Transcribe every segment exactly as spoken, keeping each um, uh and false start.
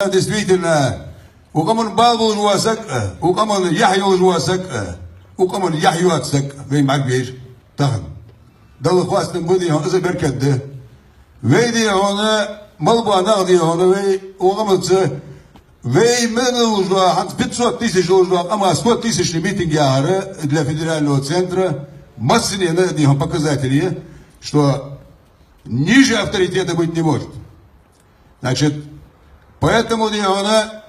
действительно, укх къаман бала болаш вола саг, укх къаман яхь йолаш вола саг, укх къаман яхь йоаца саг вайна бӀаргбайра тахан. Далла хоастам ба, дий хьона, из беркат да. Вай, дий хьона, мел бола нах, дий хьона, вай укх къаманца, вай мел долаш дола, хӀанз пятьсот тысяч долаш дола къам сто тысячный митинг яхар для федерального центра массанена, дий хьона, показатель я, что ниже авторитета быть не может. Значит, поэтому, дий хьона,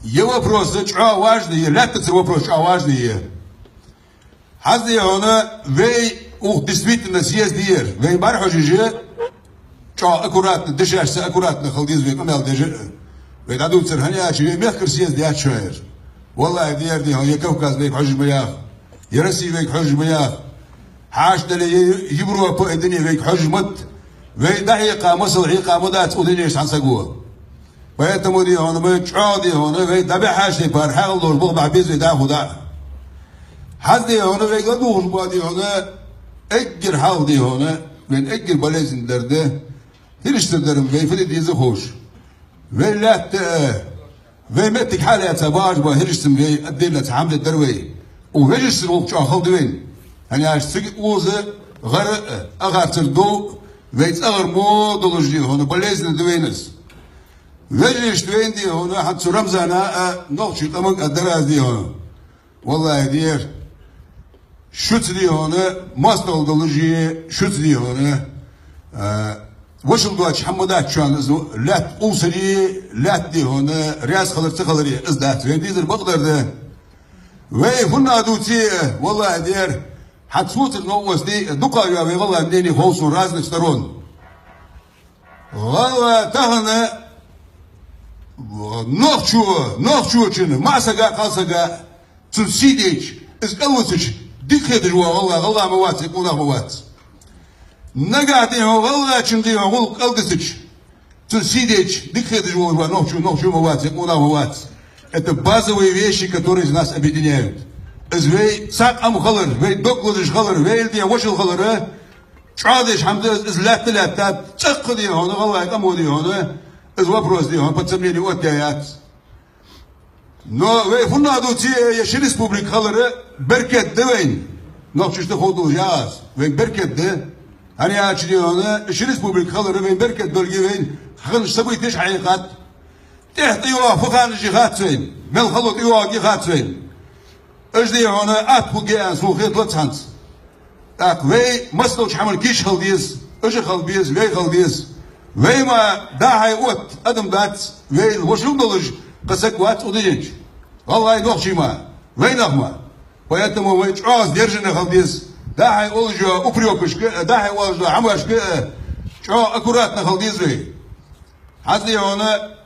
ер вопрос чӀоагӀа важный я, лаьттацара вопрос чӀоагӀа важный я. ХӀанз, дий хьона, вай укх действительно съезд яр. Вай бӀарахьожаш, чӀоагӀа аккуратно дешашца аккуратно хила деза вай къамаьл деш. Вай дӀадувцар, хӀана аьлча вай мехкара съезд яц шоана ер. ВаллахӀи, дий хьона, ер Кавказ вайга хьожаш ма яха. Ер Россия вайга хьожаш ма яха. Хьаштдале ер Европа а, дуне вайга хьожаш ма да. Вай дӀахьекха, масал хьекха ма дац укх дунен чу цхьан саго. Поэтому, дий хьона, вай чӀоагӀа, дий хьона, вай дӀабихьача тайпара хьаькъал долаш болх бахьа беза вай дӀахо а. ХӀанз, дий хьона, вайга ладувгӀаш бола, дий хьона, эггара хьалха, дий хьона, вайна эггара болезненный дар да хӀирашцара дар-м вай фу де деза ховш. Вай лаьтта а, вай моттиг хьалаьца багӀаш бола хӀирашца-м вай отдельно цхьа хӀама дергдар вай. Укх вежарашцара гӀулакх чӀоагӀа хала да вайна. ХӀана аьлча цига укхаза гӀар а, а харцар дов, вай цӀагӀара мо долаш, дий хьона, болезненно да вайна из. Вежарашта вайна, дий хьона, хӀанз цу Рамзана а, нохчий къамага а дар аз, дий хьона. ВаллахӀи, дер. Шуца, дий хьона, моастагӀал долаш, шуца, дий хьона, а, вошал доацаш хӀама дац шоана из, лаьтта къувсари, лаьтта, дий хьона, раьза хилар ца хилари из дац. Вайна дезар бакъдар да. Вай фуннагӀа дувце а, валлахӀи, дер, хӀанз цу цӀагӀара новкъостий дукха я вай гӀалгӀай мнени хов сона разных сторон. ГӀалгӀа тахан нохчо, нохчочун маӀа сага, кхалсага, цун сий дайча, из кӀалвисача, дика хеташ вола гӀалгӀа, гӀалгӀа ма вац, къонах ма вац. Нагахь, дий хьона, гӀалгӀачун, дий хьона, гӀулакх кӀалдисача, цун сий дайча, дика хеташ волаш вола нохчо, нохчо ма вац, къонах ма вац. Это базовые вещи, которые нас объединяют. Из вай цхьа къам хилар, вай дог лазаш хилар, вай, дий хьона, вошал хилар, чӀоагӀа дезаш хӀама да из, из лаьтта-лаьтта, цӀаккха, дий хьона, гӀалгӀай къамо, дий хьона, из вопрос, дий хьона, под сомнение оттаяь яц. Но вай фуннагӀа дувце а, ер ши республика хилар беркат да вайна. Нохчашта хов долаш я аз. Вайна беркат да. ХӀана аьлча, дий хьона, ши республика хилар вайна беркат долга вайна хиннача событеш хьахьекхад. ТӀехьа тӀайоагӀа фу ханаш я хац вайна. Мел хало тӀайоагӀа я хац вайна. Уж, дий хьона, атта хургья аьнна сона хеталац хӀанз. ТӀаккха вай массадолча хӀаман кийча хила деза, уж а хила беза, вай а хила деза. Вай ма дӀа-хьа отта адам дац, вай вошал долаш кхы саг вац укх дунен чу. ВаллахӀи, нохчий ма, вайнах ма. Поэтому вай чӀоагӀа сдержанный хила деза. ДӀа-хьа оалаш йола упрекашка, дӀа-хьа оалаш йола хӀамашка чӀоагӀа аккуратно хила деза вай. ХӀанз, дий хьона,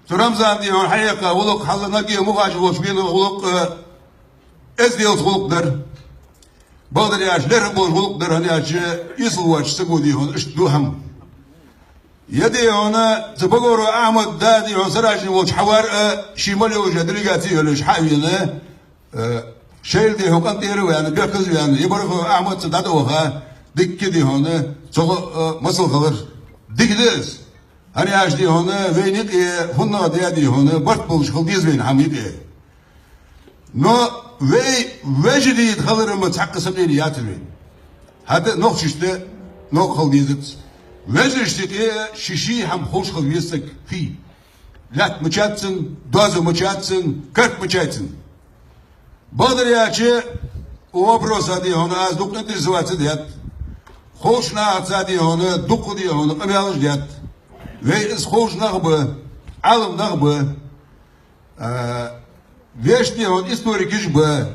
цу Рамзана, дий хьона, хьаекха гӀулакх, хьалха Нагиев Мухажир волча вена гӀулакх, э, эзделца гӀулакх дар. Бакъдар аьлча, лерхӀам болаш гӀулакх дар, хӀана аьлча, эсала воацача саго, дий хьона, иштта ду хӀама. Е, дий хьона, цу Багоров Ахьмада да, дий хьона, Сараждин волча хьавар а, ший мел йолча делегаци йолаш хьа а вена, э, шоайла, дий хьона, къинтӀера а ваьнна, бехказа а ваьнна, е Багоров Ахьмад цу дӀатӀаваха, дикка, дий хьона, цох, э, масал хилар. Дика да из. ХӀана аьлча, дий хьона, вайна юкъе фуннагӀа да, дий хьона, барт болаш хила деза вайна хӀама юкъе. Но вай вежарий хилар-м цхьаккха сомнение яцар вайна. ХӀаьта нохчашта новкъа хила дезац. Вежарашта юкъе ший-ший хӀама ховш хила веза саг хий. Лаьтта мичад цун, доазув мичад цун, карт мичай цун. Бакъдар аьлча, укх вопроса, дий хьона, аз дукха интересоваться даьд. Ховча нахаца, дий хьона, дукха, дий хьона, къамаьлаш даьд. Вай из ховш нах ба, Ӏалам нах ба, а, вешта, дий хьона, историкаш ба,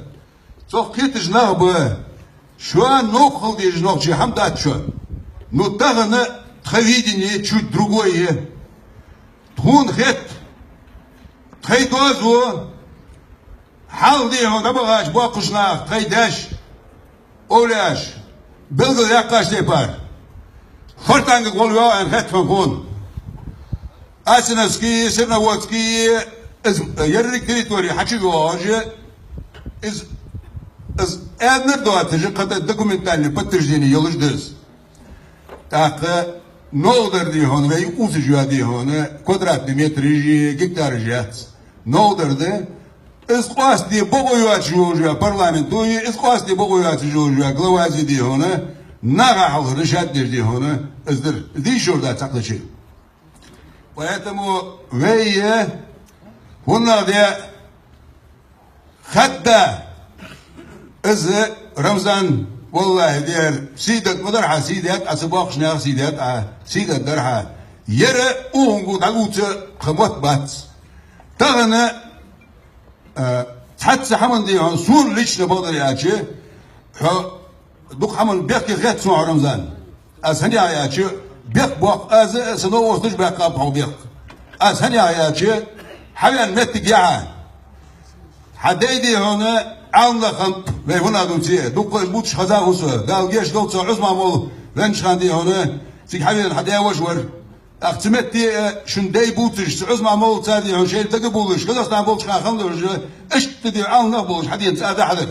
цох кхеташ нах ба. Шоана новкъа хила дезаш нохчий хӀама дац шоана. Ну, тахан тха видение чуть другое. Тхона хет, тхоай доазув, хьалха, дий хьона, дӀабахача боккхача наха, тхоай даьша, овлияша, белгалъяьккхача тайпара, Фортангага гӀолла йоагӀа аьнна хет хьона тхона. Асиновский, Серноводский, из еррига территори хьачу йоагӀаш, из, из аьннар доацаш, кхы тӀа документальный подтверждение йолаш да из. ТӀаккха Новкъа дар, дий хьона, вай укхаза йола, дий хьона, квадратни метраш, гектараш яц. Новкъа дар да. Из къоастаде бокъо йоацаш йолаш йола парламент да, из къоастаде бокъо йоацаш йолаш йола глава зи, дий хьона, наха хьалхара шад деш, дий хьона, из дар. Из дийшар дац цхьаккха чу. Поэтому вай хӀанна де хадда, из, Рамзан, валлахӀи, дер, сий дат ма дар хьа, сий дет Ӏа, ца боккхача наьха сий дет Ӏа, сий дат дар хьа. Ер укхунга дӀалувца хӀама мотт бац. Тахан, а, цхьацца хӀаман, дий хьона, сона лично бакъдар аьлча, хьо дукха хӀаман бехке хет сона, Рамзан. Аз хӀана яхача, бехк боаккх аз, са новкъосташа баьккхаб хьо бехк. Аз хӀана яхача, хьавена моттиг я хьа. Хьа дай, дий хьона, Ӏаьлам нах хиннаб, вай хӀанз дувце, дукха уж бувцаш хеза хул сона. Дала гешт долда цох, Ӏусман-молла веннача хана, дий хьона, цига хьавена хьа даь-воша вар. ТӀаккха цу метте, э, шун дай бувцаш, цу Ӏусман-моллаца, дий хьона, шоай дага болаш, Казахстане болча хана хиннад уж, иштта, дий хьона, Ӏаьлам нах болаш, хьадена цӀа дахьа дар.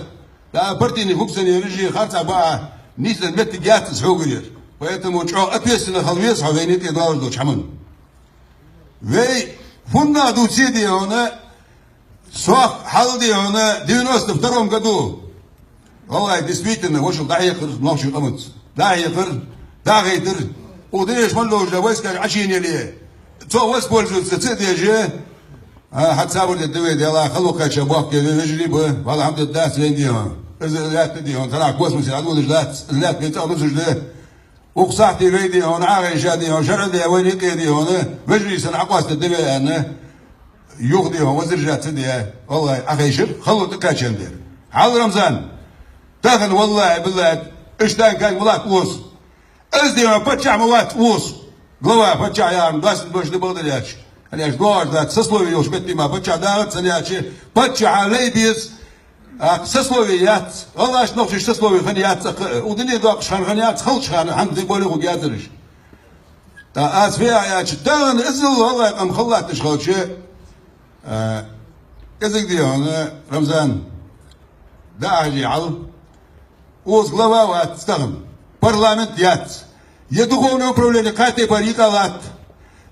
Да, партийни функционераш а, харцахьа баа, нийсденна моттиг яц из хьогара. Поэтому чӀоагӀа ответственни хила веза хьо вайна юкъе доаллаш долча хӀаман. Вай хӀанна дувце, дий хьона, сох хьал, дий хьона, девяносто втором году. ВаллахӀи, действительно, вошал дӀахьекхар нохчий къамаца. ДӀахьекхар, дӀахайтар. Укх дунен чу мел долча войскаш Ӏочинеле, цох воспользоваться ца деш, а, хьа цабар де дуве дела, халукхача бохке ве вежарий ба, валхьамдулиллахӀ, дац вен, дий хьона. Из лаьтта, дий хьона, цхьаннахьа космосе дӀадодаш дац, из лаьтта вай цӀагӀа дусаш да. Укх сахьте вай, дий хьона, Ӏохайша, дий хьона, шарӀа де вайна юкъе, дий хьона, вежарий санна Ӏокъоастаде деза аьнна, юха, дий хьона, воздержаться де, валлахӀи, Ӏохайшар, хало тӀакхаьчан дер. Хьал, Рамзан, тахан, валлахӀи, биллахӀи, иштта каг ма латт укхаза. Из, дий хьона, паччахь ма вац укхаза. Глава паччахь яхар доастам беш да бакъдар аьлча. ХӀана аьлча доагӀаш дац, сословие йолча метте мара паччахь дагӀац, хӀана аьлча паччахьа лай беза, а, сословие яц. ГӀалгӀашта, нохчашта сословие хинна яц, а, укх дунен доаккхаш хана хинна яц, халча хана, хӀанз ди боле хургьяцараш. ТӀаккха аз фу яхар аьлча, тахан иззал гӀалгӀай къам хала латташ хилча, а, кӀезига, дий хьона, Рамзан, дӀахьажа хьал. Укхаза глава вац тахан, парламент яц. Е духовное управление кхаь тайпара йийкъа латт.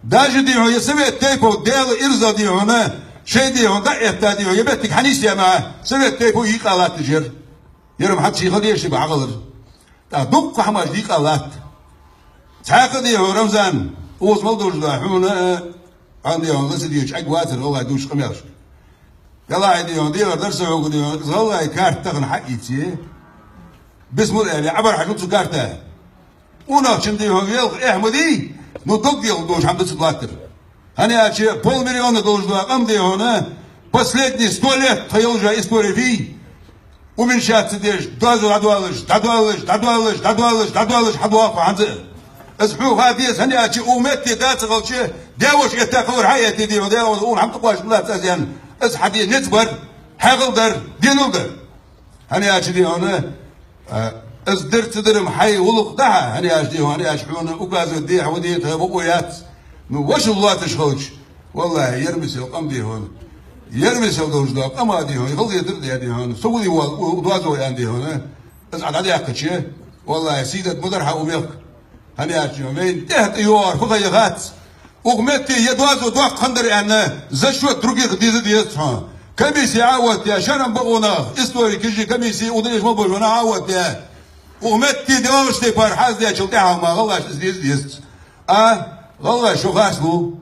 Даже, дий хьона, е совет тейпов, Даьла ирзал, дий хьона, шоай, дий хьона, дӀаэтта, дий хьона, е моттиг хьанийсъяьй ма, совет тейпов йийкъа латташ яр. Ер-м хьа цига хила дезаш ба хьахилар. ТӀаккха дуккха хӀамаш дийкъа латт. Цхьаькха, дий хьона, Рамзан, укхаза мел долаш да хьона, а, хьона, дий хьона, ласа дезаш Ӏергвацар, гӀалгӀай дувцаш къамаьлашка. Ялахьа, дий хьона, дегӀар дар са хьога, дий хьона, из гӀалгӀай карта тахан хьаийце. Бисмал аьле, Ӏобар хьажал цу карта. Унахчун, дий хьона, велха эхь ма дий, ну, дог делха долаш хӀама да цу тӀа латтар. ХӀана аьлча полмиллиона долаш дола къам, дий хьона, последние сто лет тха йолча истории фий уменьшаться деш, доазув дӀадоалаш, дӀадоалаш, дӀадоалаш, дӀадоалаш, дӀадоалаш хьадоагӀа хӀанз а. Из хьона ха деза, хӀана аьлча укх метте даь ца хилча, даь-воша этта хилар хьа а этте, дий хьона, даь-воша, укхунна хӀама тӀакхоачаш ма лац аз аьнна, из хьа де низ бар, хьаькъал дар, денал дар. ХӀана аьлча, дий хьона, а, из дар ца дар-м хьай гӀулакх да хьа, хӀана аьлча, дий хьона, хӀана аьлча хьона указывать де хьа ваде тха бакъо яц. Ну, вошал лоацаш хилча, валлахӀи, ер мисал къам, дий хьона. Ер мисал долаш дола къам а, дий хьона, халхетар де, дий хьона. Со вали вал, у, у, доазув аьнна, дий хьона. Из Ӏа дӀадаьккхача, валлахӀи, сий дат ма дар хьа укх мехка. ХӀана аьлча, вайна тӀехьа тӀайоагӀар фу ха я хац. Укх метте е доазув доккха хиннадар аьнна, за счёт других деза дезац хьона. Комисси Ӏооттаяь, шера-м бокъо нах, историкаш а, комисси, удалеш ма божа нах Ӏооттаяь. Укх метте доагӀача тайпара хьаздечул тӀехьагӀа ма гӀалгӀашта из деза дезац. А, гӀалгӀай шо харцлу.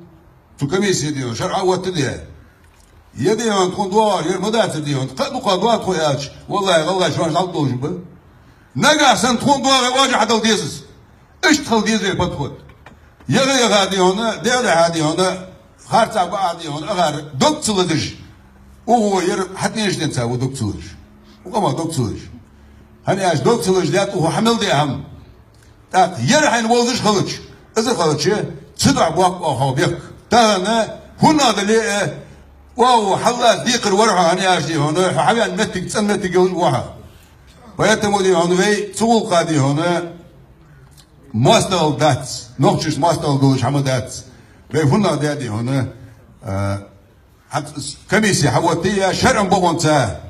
Цу комиссе, дий хьона, шера Ӏооттаде. Е, дий хьона, тхона доагӀар ер ма дацар, дий хьона. Кхы а дукха доагӀа тхо аьлча, валлахӀи, гӀалгӀай шоаш хьалдолаш ба. Нагахь санна тхона доагӀе оажа хьадала деза из. Иштта хила деза вай подход. Яха-яха, дий хьона, дехьа-дехьа, дий хьона, харцахьа-бакъахьа, дий хьона, акхар дог ца лазаш. Укхо ер хьатӀенаш денца ва дог ца лазаш. Укх къаман дог ца лазаш. ХӀана аьлча дог ца лазаш даьд укхо хьа мел даь хӀама. ТӀаккха ер хьайна вовзаш хилча, из хилча, цудухьа боаккх оаха хьо бехк. Тахан хӀанна дале а, оаха хьаллаца декхар вар хьо, хӀана аьлча, дий хьона, хьо хьавена моттиг цӀена моттиг йолаш ва хьо. Поэтому, дий хьона, вай цу гӀулакха, дий хьона, моастагӀал дац, нохчашта моастагӀал долаш хӀама дац. Вай хӀанна да, дий хьона, а, хьа-, комисси хьаоттаяь, шера-м бокъонца.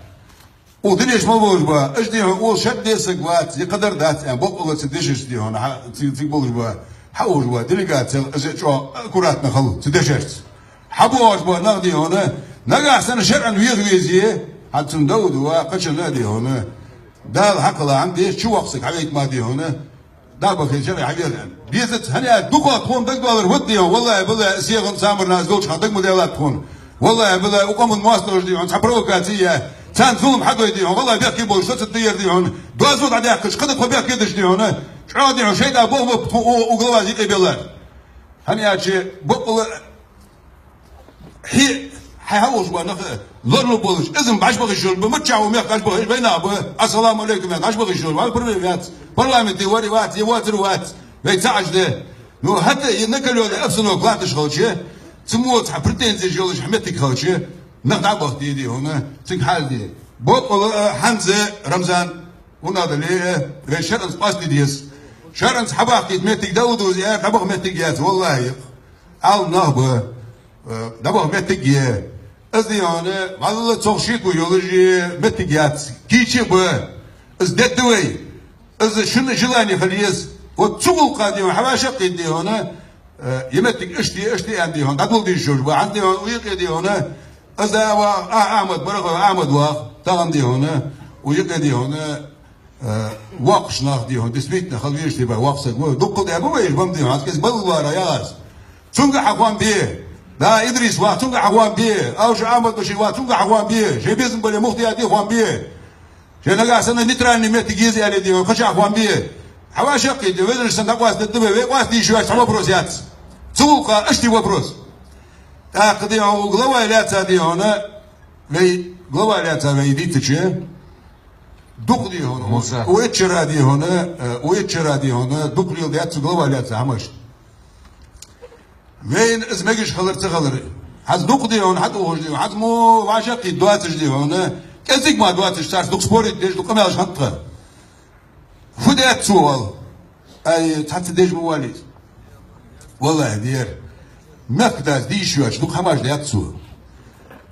Укх дунен чу мел болаш ба, уж, дий хьона, укхаза шад деза саг вац, е кхыдар дац аьнна, бокъонца дешаш, дий хьона, хьа-, цига, цига болаш ба. Хьаужа ва делегаци, из чӀоагӀа аккуратно хила цу дешарца. ХьабоагӀаш ба нах, дий хьона, нагахьа санна шарӀан веха везе, хьа цун дов да ва, кхычунна, дий хьона, Дала хьакхелла хӀама деш, чу воккха саг хьавайта ма, дий хьона, дӀабахе шарӀе хьавеха. Безац, хӀана аьлча дукха тхона дагадоалар вац, дий хьона, валлахӀи, биллахӀи, сехан самарнас долча хана дагадоаллац тхона. ВаллахӀи, биллахӀи, укх къаман моастагӀаша, дий хьона, цхьа провокаци яь, царна зулам хьадой, дий хьона, гӀалгӀай бехке болаш сацад дийр, дий хьона, доазол дӀадаьккхача, кхы да тхо бехке деш, дий хьона, чӀоагӀа, дий хьона, шайтӀа бохабу тхо у-, угла вазе юкъе беллар. ХӀана аьлча боккъала хьи-, хьай хьаужа ба нах, лоралу болаш, из-м бӀаьш бахаш йолаш ба, миччахьа ва мехка бӀаьш бахаш, вай нах ба, ассаламу Ӏалайкум аьнна, бӀаьш бахаш йолаш, вай пурве вац, парламенте вар вац, е воацар вац, вай ца Ӏаш да. Ну, хӀаьта е накалённый обстановка латташ хилча, цу мо цхьа претензеш йолаш хьа моттиг хилча, нах дӀабахийта, дий хьона, цига хьалде. Боккъала, а, хӀанз, Рамзан, хӀана дале, вай шарӀанца къоастаде деза. ШарӀанца хьабахийта моттиг да у дувза, яр дӀабаха моттиг яц, валлахӀи, Ӏалам нах ба, э, дӀабаха моттиг я. Из, дий хьона, валлахӀи, цох шеко йолаш моттиг яц. Кийча ба. Из дедда вай. Из шун желани хила еза. Вот цу гӀулакха, дий хьона, хьавӀашагӀкхийтта, дий хьона, э, е моттиг иштта, иштта аьнна, дий хьона, дӀадоладеш йолаш ба. ХӀанз, дий хьона, укх юкъе, дий хьона, из а ва-, а, Ахьмад, Барахов Ахьмад вах, тахан, дий хьона, укх юкъе, дий хьона, э, воккхача нах, дий хьона, действительно, хила везаш тӀа ба воккха саг ва. Дукха да ба вай, бам, дий хьона, хӀанз кӀезига баллалара яхаш. Цунга хьахоам бе. Да, Идрис вах, цунга хьахоам бе. Авша Ахьмад-Башир вах, цунга хьахоам бе. Шоай безам бале, Мухтияте хоам бе. Шоай нагахьа санна нейтральный моттиг еза аьле, дий хьона, кхычахьа хоам бе. ХьавӀашагӀкхийтта, везараш санна дӀакъоастадергда вай, вай къоастаде йиш яц цхьа вопрос яц. Цу гӀулакха иштта вопрос. ТӀаккха, дий хьона, главай лаьца, дий хьона, вай, главай лаьца вай дийцача, дукха, дий хьона, Муса. Укх чура, дий хьона, э, укх чура, дий хьона, дукха леладаьд цу главай лаьца хӀамаш. Вайна из мегаш хилар ца хилар. ХӀанз дукха, дий хьона, хьатӀаухаш, дий хьона, хӀанз мо вӀашагӀкхийтта доацаш, дий хьона, кӀезига мара доацаш, царца дукха спорить деш, дукха къамаьлаш хиннад тха. Фу даьд цо, валлахӀи? Ай, цхьацца деш ма валийта. ВаллахӀи, дера. Мехкдас де йиш йоацаш дукха хӀамаш даьд цо.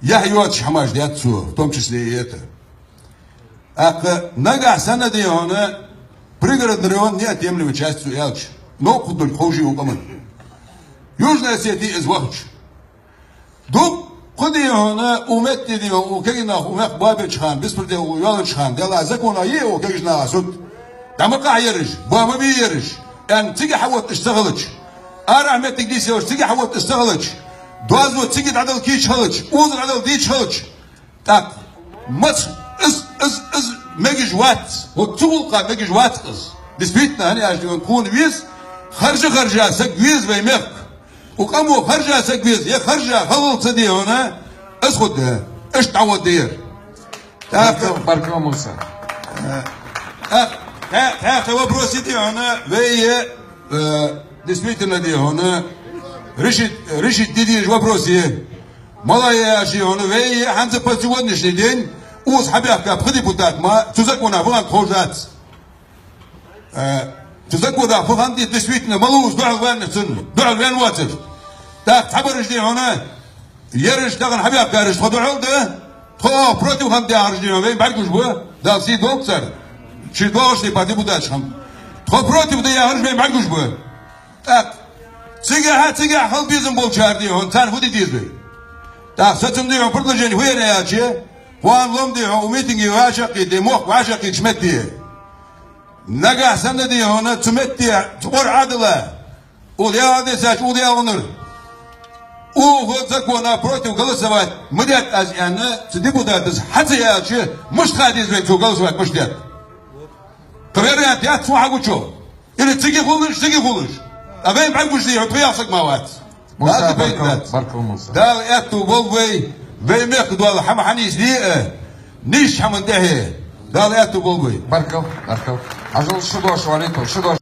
Яхь йоацаш хӀамаш даьд цо, в том числе и это. ТӀаккха нагахьа санна, дий хьона, Пригородный район неотъемлемая часть цу аьлча, новкъа долга ховш я укх къаман. Южная Осетия из вахача. Дукха, дий хьона, укх метте, дий хьона, укх кагий нах укх мехка боабеча хана, беспредел йолча хана, делахь законах я укх кагийча наха суд. ДӀа ма къахьа ераш, боа ма бе ераш, аьнна, цига хьаотташ ца хилча, арахьа моттиг дийца елаш цига хьаотташ ца хилча, доазол цига дӀадала кийча хилча, укхаза дӀадала дийча хилча, тӀаккха маца из, из, из мегаш вац, вот цу гӀулакха мегаш вац из. Действительно, хӀана аьлча, дий хьона, тхона веза, харжа-харжа саг веза вай мехка. Укх къамо харжа саг веза, е харжа хилалца, дий хьона, из хургда, иштта дӀагӀоргда ер. ТӀаккха, баркал, баркал, Муса. Э, тӀаккха, тӀаккха вопрос я, дий хьона, вай, э, действительно, дий хьона, решить, решить де дезаш вопрос я. Малайя ши хьона вай, хӀанз по сегодняшний день укхаза хьабаьхка пхи депутат ма, цу закона фу хиннад ховш дац. Э, цу закона фу хиннад, действительно, малав из духьал ваьннар цунна, духьал ваьнна воацар. ТӀаккха цхьабараш, дий хьона, ераш тахан хьабаьхкараш тхо духьал да, тхо против хиннад яхараш, дий хьона, вайна бӀаргагуш ба, Дала сий долда цар, шоай доагӀаш тайпара депутаташ хиннаб. Тхо против да яхараш вайна бӀаргагуш ба. ТӀаккха цигахьа, цигахьа хила безам болчар, дий хьона, царна фу де деза вай? ТӀаккха са цунна, дий хьона, предложени фу яр аьлча, кхоана лом, дий хьона, укх митинге вӀашагӀкхийтта, мохк вӀашагӀкхийтта метте. Нагахьа санна, дий хьона, цу метте, цу къора Ӏадала, укхаза яла десача, укхаза яла гӀунар. Укх закона против голосовать ма дет аз аьнна, цу депутатас хьа ца яьлча, мишта ха деза вайна цо голосовать мишта дет? Тха вариант яц цу хьагучо. Или цига хулаш, цига хулаш. А вайна бӀаргагуш, дий хьона, тхо яха саг ма вац. Муса, Дала баркал, пайда дац. Баркал, Муса. Дала аьттув болба вай, вай мехка дола хӀама хьанийсде а, нийсача хӀаман тӀехье. Дала аьттув болба вай. Баркал, баркал. Хьажал, шу дош валийта, шу дош.